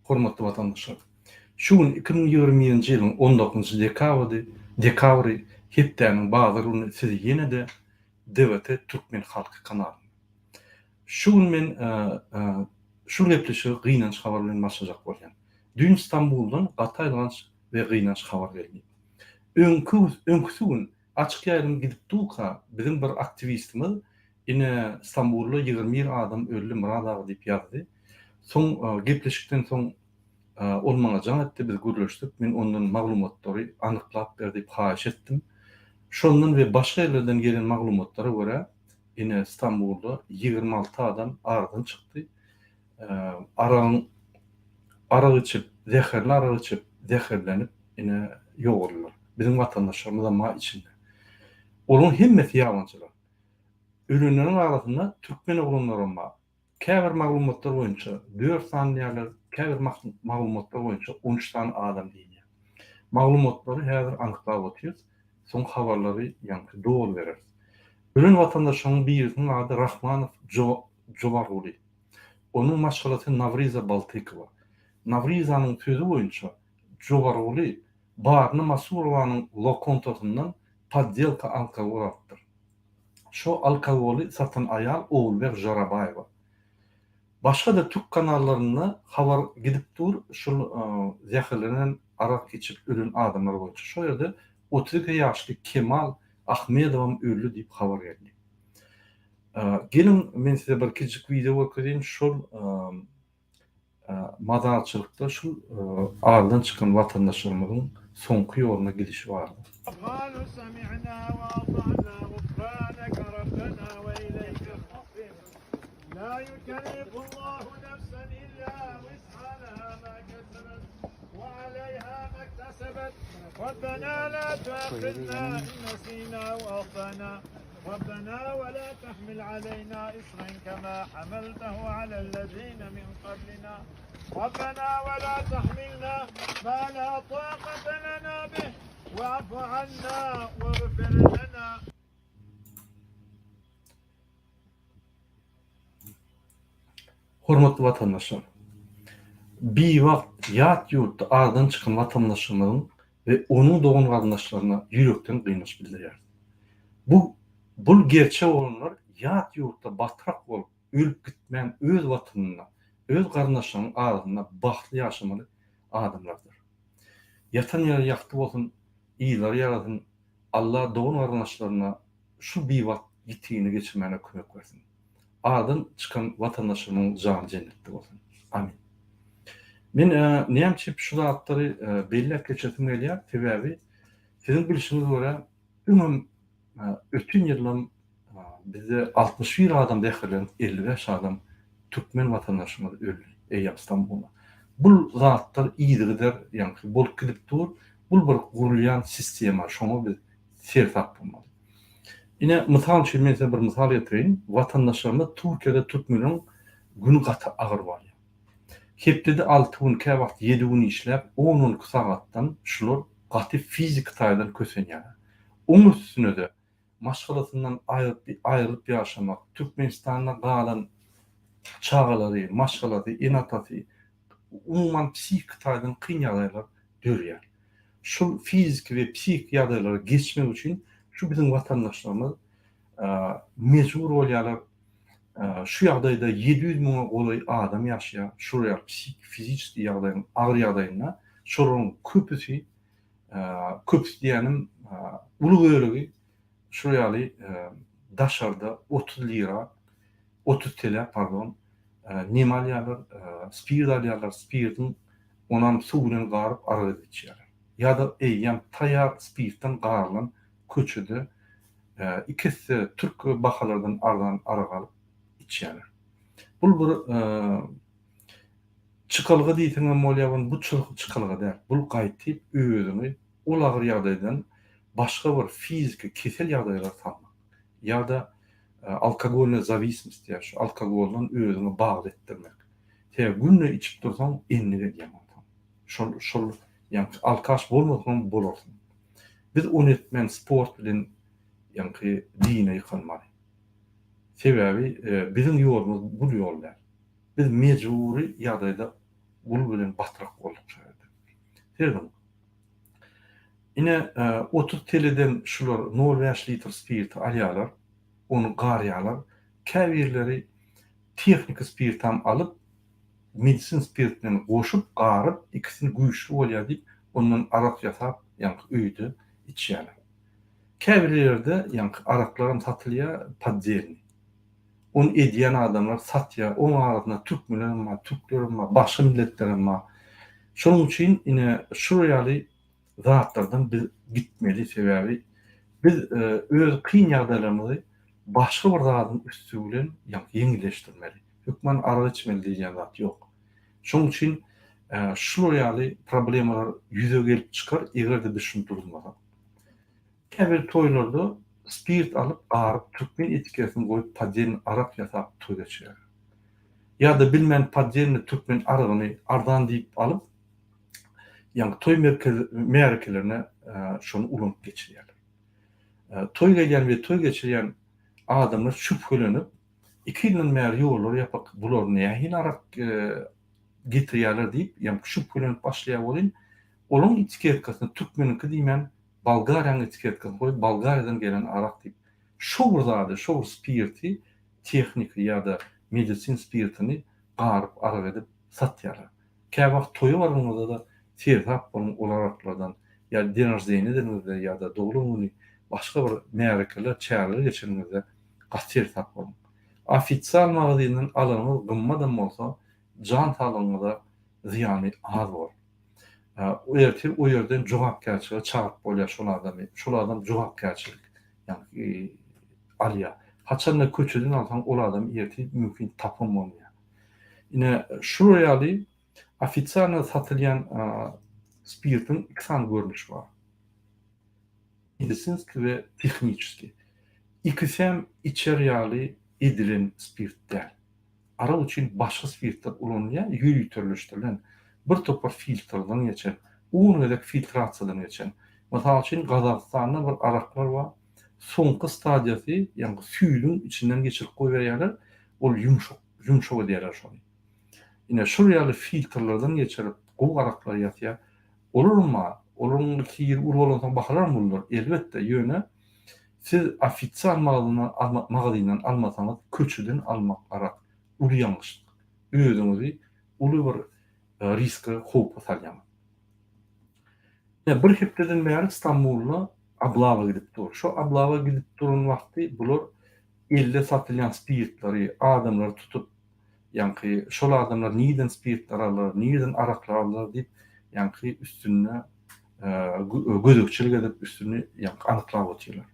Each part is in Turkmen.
Hormatly watandaşlar! Şu gün 2021-nji ýylyň on dokuzynjy dekabry, dekabry, hepdäniň bazar güni sizi ýene-de DVT Türkmen Halky kanalynda. Şu gün men şul gepleşigi gynanç habar bilen başlajak bolýan. Düýn Stambuldan gaty aýylganç we gynanç habar geldi. Öňki öňküsi gün açyk ýaýlym gidip durka biziň bir aktiwistimiz ine Stambulda 21 adam öldi Myrat aga diýip ýazdy. Soň gepleşikden soň ol maňa jaň etdi biz gürleşdik men ondan maglumatlary anyklap ber diýip haýyş etdim. Şondan we başga ýerlerden gelen maglumatlara görä ine Stambulda 26 adam aradan çykdy. Aragyň arak içip, zäherli arak içip, zäherlenip ine ýogaldylar. Biziň watandaşlarymyzam bar içinde. Olaryň hemmesi ýabanjylar. Ölenleriň arasynda türkmen oglanlaram bar. Käbir maglumatlar boýunça dört sany diýýärler, käbir maglumatlar boýunça on üç sany adam diýilýär. Maglumatlary häzir anyklap otyrys, soň habarlary ýaňky doly bereris. Ölen watandaşlaryň birisiniň ady Rahmanow Jowarguly. Onuň maşgalasy Nawriza Baltykowa. Nawrizanyň sözi boýunça, Jowarguly Barny Masurowanyň lokontasyndan poddelka alkogol alypdyr. Şo alkogoly satan aýal Ogulbeg Žarabaýewa. Başga-da türk kanallarynda habar gidip dur şul zäherlenen arak içip ölen adamlar boýunça. Şo ýerde 32 ýaşly Kemal Ahmedowam öldi diýip habar geldi. Geliň men size bir kiçijik wideo görkezeýin şol mazarçylykda şul aradan çykan watandaşlarymyzyň soňky ýoluna gidişi barada. ربنا ولا تحمل علينا إصرا كما حملته على الذين من قبلنا ربنا ولا تحملنا ما لا طاقة لنا به واعف عنا واغفر لنا Hormatly watandaşlar! Biwagt ýat ýurtda aradan çykan watandaşymyzyň we onuň dogan-garyndaşlaryna ýürekden gynanç bildirýäris. Bu bul gerçek oglanlar ýat ýurtda batrak bolup ölüp gitmän öz watanynda, öz garyndaşlarynyň arasynda bagtly ýaşamaly adamlardyr. Ýatan ýeri ýagty bolsun, yzlary ýarasyn, Alla dogan-garyndaşlaryna şu biwagt ýitigini geçirmäne kömek bersin. Aradan çykan watandaşlarymyň jany jennetde bolsun. Amin. Men näme üçin şu zatlary belläp geçesim gelýär? Sebäbi siziň bilşiňiz görä öňem öten ýylam bizde 61 adam zäherlenip 55 adam türkmen watandaşymyz öldi eýýäm Stambulda. Bul zatlar yzygider ýaňky bolup gidip dur. Bul bir gurulýan sistema şoňa biz seresap bolmaly. Ine, mysal üçin men size bir mysal getireýin. Watandaşlarymyz Türkiýede türkmeniň güni gaty agyr barýar. Hepdede alty gün, käwagt ýedi gün işläp, on-on iki sagatdan şular gaty fiziki taýdan kösenýärler. Oň üstüne-de maşgalasyndan aýrylyp ýaşamak, Türkmenistanda galan çagalary, maşgalasy, ene-atasy, umuman psihiki taýdan kyn ýagdaýlar dörýär. Şul fiziki we psihiki ýagdaýlary geçmek üçin şu biziň watandaşlarymyz mejbur bolýarlar. Şu ýagdaýda 700 müňe golaý adam ýaşaýar. Şul ýaly psihiki, fiziçeskiý ýagdaýyň agyr ýagdaýynda şolaryň köpüsi, köpüsi diýýänim uly bölegi şul ýaly daşarda 30 lira, 30 TL pardon, neme alýarlar, spirt alýarlar, spirtiň Onam suw bilen garyp arak edip içýärler. Ýa-da eýýäm taýýar spirtden garylan köçede iki esse türk bahalardan arzan arak alyp içýärler. Bul bir çykalga diýseňem bolýar, bu çykalga däl. Bul gaýtyp özüňi ol agyr ýagdaýdan başga bir fiziki kesel ýagdaýlara salmak. Ýa-da alkogolnyýa zawismost diýýär, şu alkogoldan özüňi bagly etdirmek. Sebäbi günde içip dursaň endik edýäň onsoň. Şol şol ýaňky alkaş bolmasaňam bolarsyň. Biz ony etmän sport bilen ýaňky dine ýykanmaly. Sebäbi biziň ýolumyz bul ýol däl. Biz mejbury ýagdaýda. gul bilen batrak bolduk şo ýerde. Serediň. Ine, 30 TLden şular nol bäş litr spirti alýarlar, ony garýarlar. Käbirleri tehniki spirtam alyp, medisin spirt bilen goşup, garyp, ikisini güýçli bolýar diýip, ondan arak ýasap, ýaňky öýde içýärler. Käbir ýerde ýaňky araklaram satylýar poddelnyý. Ony edýän adamlar satýar. Oň arasynda türkmenlerem bar, türklerem bar, başga milletlerem bar. Şonuň üçin ine şular ýaly zatlardan biz gitmeli. Sebäbi biz öz kyn ýagdaýlarymyzy başga bir zadyň üsti bilen ýaňky ýeňilleşdirmeli. Hökman arak içmeli diýilýän zat ýok. Şonuň üçin şular ýaly problemalar ýüze gelip çykar, eger-de biz şuny duruzmasak. Käbir toýlarda spirt alyp garyp türkmen etiketini goýup poddelny arak ýasap toý geçirýärler. Ýa-da bilmän poddelny türkmen aragyny arzan diýip alyp ýaňky toý merkez märekelerine şony ulanyp geçirýärler. Toý gelýän we toý geçirýän adamlar şübhelenip iki ýyldan bäri ýollar ýapyk bular nähili arak getirýärler diýip ýaňky şübhelenip başlaýar welin olaň etiketkasyna türkmeniňki diýmän Bolgariýanyň etiketkasyny goýup Bolgariýadan gelen arak diýip şo bir zady şo bir spirti tehniki ýa-da medisin spirtini garyp arak edip satýarlar. Käwagt toýa baranyňyzda-da seresap boluň ol araklardan ýa den roždeniýa edeniňizde ýa-da doglan güni başga bir märekeler çäreler geçireniňizde gaty seresap boluň. Ofisial magazinden alanyňyz gymmadam bolsa jan saglygyňyza zyýany az bolar. Ertir o ýerden jogapkärçilige çagyryp bolýar şol adamy. Şol adam jogapkärçilik ýagny alýar. Haçanda köçeden alsaň ol adamy ertir mümkin tapam bolmaýar. Ine şular ýaly ofisialno satylýan spirtiň iki sany görnüşi bar. Medisinskiý we tehniçeskiý. Ikisem içer ýaly edilen spirt däl. Arak üçin başga spirtler ulanylýar, ýöriteleşdirilen, bir topar filtrden geçen, on gezek filtrasiýadan geçen. Mysal üçin, Gazagystanda bir araklar bar, soňky stadiýasy, ýagny süýdüň içinden geçirip goýberýärler, ol ýumşak, ýumşak edýärler şony. Ine, şol ýaly filtrlerden geçirip, gowy araklar ýasýar. Olaram bar, olaryň hili uly bolansoň bahalaram uludyr, elbetde, ýöne Siz ofisial magazindan almasaňyz köçeden almak arak uly ýalňyşlyk. Özüňizi uly bir riske howpa salýaňyz. Ine bir hepdeden bäri Stambulda oblawa gidip dur. Şo oblawa gidip duran wagty bular elde satylýan spirtleri adamlary tutup ýaňky şol adamlar nirden spirtler aldylar, nirden araklar aldylar diýip ýaňky üstünde gözegçilik edip üstüni ýaňky anyklap otyrlar.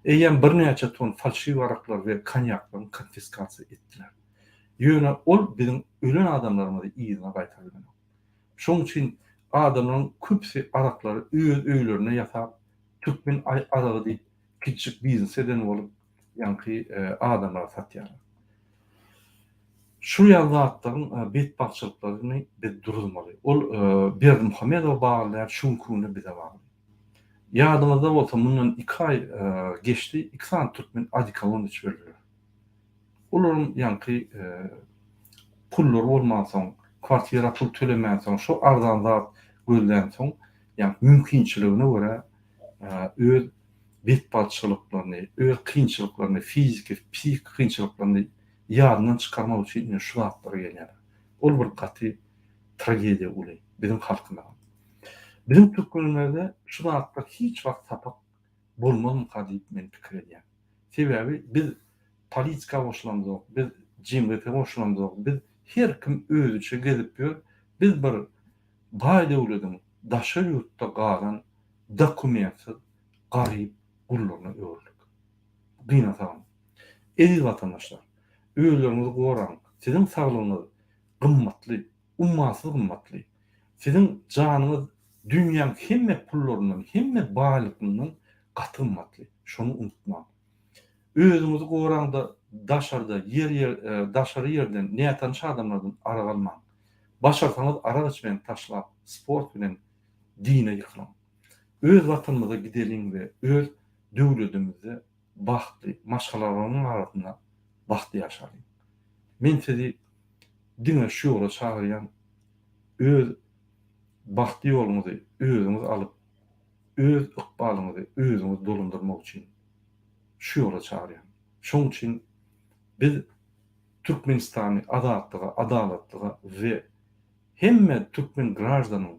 Eýýäm birnäçe ton falşiw araklar we konýaklaryň konfiskasiýa etdiler. Ýöne ol biziň ölen adamlarymyzy yzyna gaýtaryp bilenok. Şonuň üçin adamlaryň köpüsi araklary öz öýlerinde ýasap, türkmen aragy diýip kiçijik biznes eden bolup ýaňky adamlara satýarlar. Şu ýaly zatlaryň betbagtçylyklaryny biz duruzmaly. Ol Berdimuhamedowa bagly däl, şu günki günde bize bagly. Ýadyňyzda bolsa mundan iki aý geçdi, iki sany türkmen odekolon içip öldüler. Olaryň ýaňky pullary bolmansoň, kwartira pul tölemänsoň, şo arzan zat gözlänsoň, ýaňky mümkinçiligine görä öz betbagtçylyklaryny, öz kynçylyklaryny, fiziki, psihiki kynçylyklaryny ýadyndan çykarmak üçin ine şu zatlara gelýärler. Ol bir gaty tragediýa uly biziň halkymyza. Biziň türkmenimizde şu zatlar hiç wagt sapak bolmazmyka diýip men pikir edýän. Sebäbi biz politika goşulamzok, biz jemgyýete goşulamzok, biz her kim özüçe gezip ýör, biz bir baý döwlediň daşary ýurtda galan dokumentsiz garyp gullaryna öwrüldik. Gynansagam. Eziz watandaşlar! Özleriňizi goraň! Siziň saglygyňyz gymmatly, ummasyz gymmatly. Siziň janyňyz dünýäň hemme pullaryndan, hemme baýlykyndan gaty gymmatly. Şony unutmaň. Özüňizi goraňda daşarda ýer ýer daşary ýerden nätanyş adamlardan arak almaň. Başarsaňyz arak içmegi taşlap sport bilen dine ýykylyň. Öz watanymyza gideliň we öz döwledimizde bagtly maşgalalaryň arasynda bagtly ýaşalyň. Men sizi diňe şu ýola çagyrýan. Öz bagtly ýoluňyzy özüňiz alyp, öz ykbalyňyzy özüňiz dolandyrmak üçin şu ýola çagyrýan. Şoň üçin biz Türkmenistany azatlyga, adalatlyga we hemme türkmen graždanyň,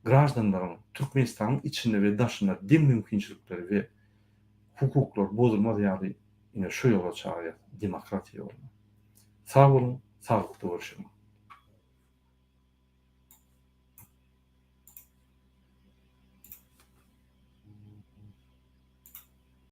graždanlaryň Türkmenistanyň içinde we daşynda deň mümkinçilikleri we hukuklary bozulmaz ýaly ine şu ýola çagyrýas, demokratiýa ýoluna. Sag boluň, saglykda görüşeliň.